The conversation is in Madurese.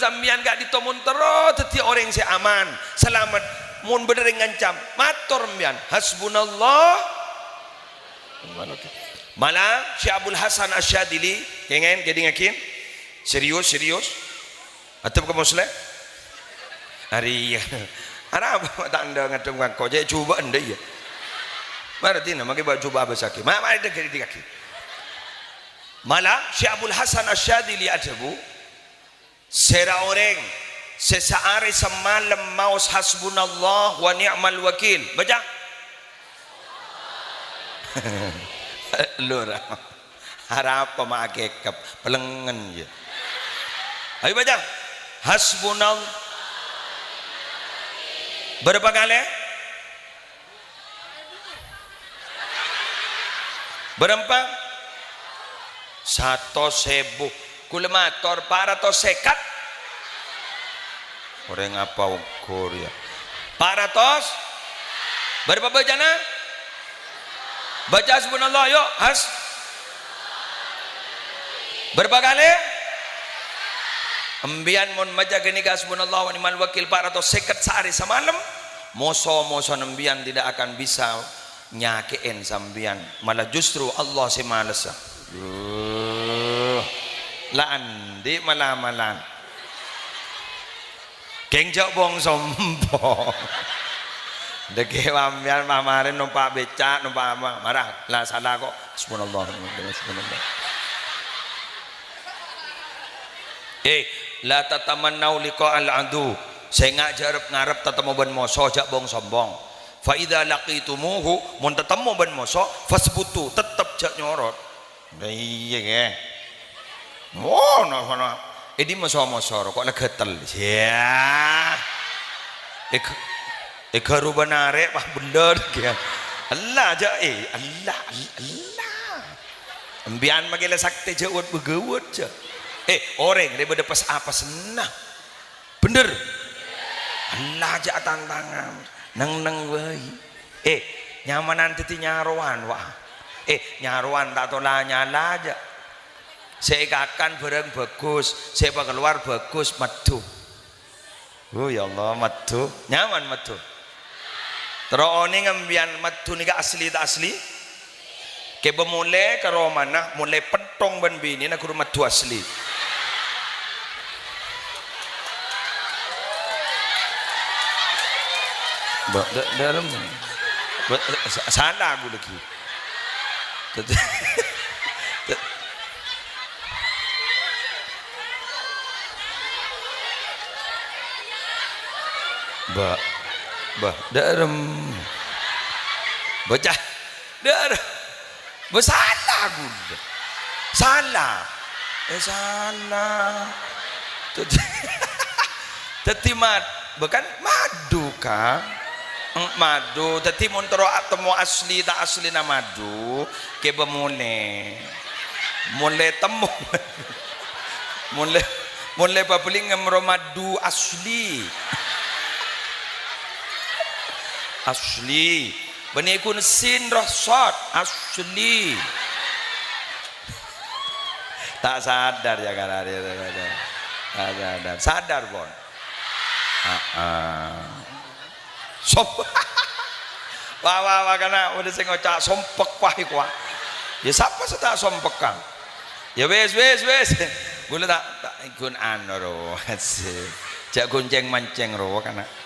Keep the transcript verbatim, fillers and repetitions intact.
Sampèyan ka'dinto mon terro dhâddhiyâ orèng sè aman, salamet. Mon bâdâ orèng ngancam, mator sampèyan, "Hasbunallah." Mala Syekh Abul Hasan Asy-Syadzili, kèngèng, kèdingngaghi. Serius, serius. Adhep ka Musleh. Arèya. Arapa ta' endâ' ngadhep ka engko'? Cè' jhubâ' endâ' iyâ. Mara dina mangkè bâ' jhubâ' abâssaghi. Ma-, mara dâgghâ' dâgghâ'. Mala Syekh Abul Hasan Asy-Syadzili adhâbu, "Sèra orèng sè saarè samalem maos hasbunallah wa ni'mal wakil." Baca. Lur. Arapa ma' akèkep, pelengngen, yâ. Ayo baca. Hasbunal-, berapa kali? Berempa? Satos èbu. Kaulâ mator, pa' ratos sèket. Orèng apa ongghu rèya? Pa' ratos? Berapa bacana? Baca hasbunallah, yuk. Has-, berapa kali? Sampèyan mon maca ghânèka hasbunallah wa ni'mal wakil pa' ratos sèket saarè samalem, moso-moso sampèyan tidak akan bisa nyakè'è sampèyan, malah justru Allah sè malessa. Duh. La andi' mala-malaan. Kèng jhâ' bhung-sombhung. Dâgghi' sampèyan pamarèn nompa' bèca', nompa' apa? Mara, la sala kok. Hasbunallah, hasbunallah. Eh, la tatamannau liqa'al adu. Sènga' jhâ' arep-ngarep tatemmo bân moso, jhâ' bhung-sombhung. Fa idza laqitumuhu, mon tatemmo bân moso, fasbutu, tettep jhâ' nyorot. Lah iyâ, kè. Mono, sono. È dimma so-moso, kok la ghâtel. Yâ. È gh-, è ghâru bân arè', wah, bhendher, kè. Ella, jhâ', eh, ella, ella. Sampèyan makè la saktè jhâ' wât-bâghâwât, jhâ'. Eh, orèng rè bâdâ pas-apasna. Bhendher? Ella jhâ' atantangan. Neng-neng bhâi. Eh, nyamanan dhâddhi nyarowan, wa. Eh, nyarowan ta' tola nyala jhâ'. Sè èkakan bhârâng bhâghus, sè èpakalowar bhâghus, maddhu. Oh, ya Allah, maddhu. Nyaman maddhu. Terro onèng sampèyan maddhu nèka asli ta' asli? Kè bâ molè ka romana, molè pènthong bân binèna ghuru maddhu asli. Bâ-, dâ-, dâlem. Bâ-, sa-, sala aku lagi. Bâ-, bâ-, dârem. Bocah. Dârem. Bâ, sala, Bun. Sala. Eh, sala. Dâddhi, dâddhi mad-, bâ, kan maddhu, Kang. Eng, maddhu. Dâddhi, mon terro atemmo asli ta' aslina maddhu, kè bâ molè. Molè temmo. Molè, molè pabellingem ro maddhu asli. Asli. Bânnè kun sin roh sod. Asli. Ta' sadar, ya, kan, Arya, ta' sadar. Ta' sadar. Sadar, pon. Aa. Som-, wah, wah, wah, kana' bâdâ sè ngoca' sompek, wah, iku, wah. Ya, sapa sè ta' sompek, Kang? Ya, wis, wis, wis. Ghulâ ta', ta', ghun anu, ro. Jhâ' ghun cèng-mancèng, ro, kana'.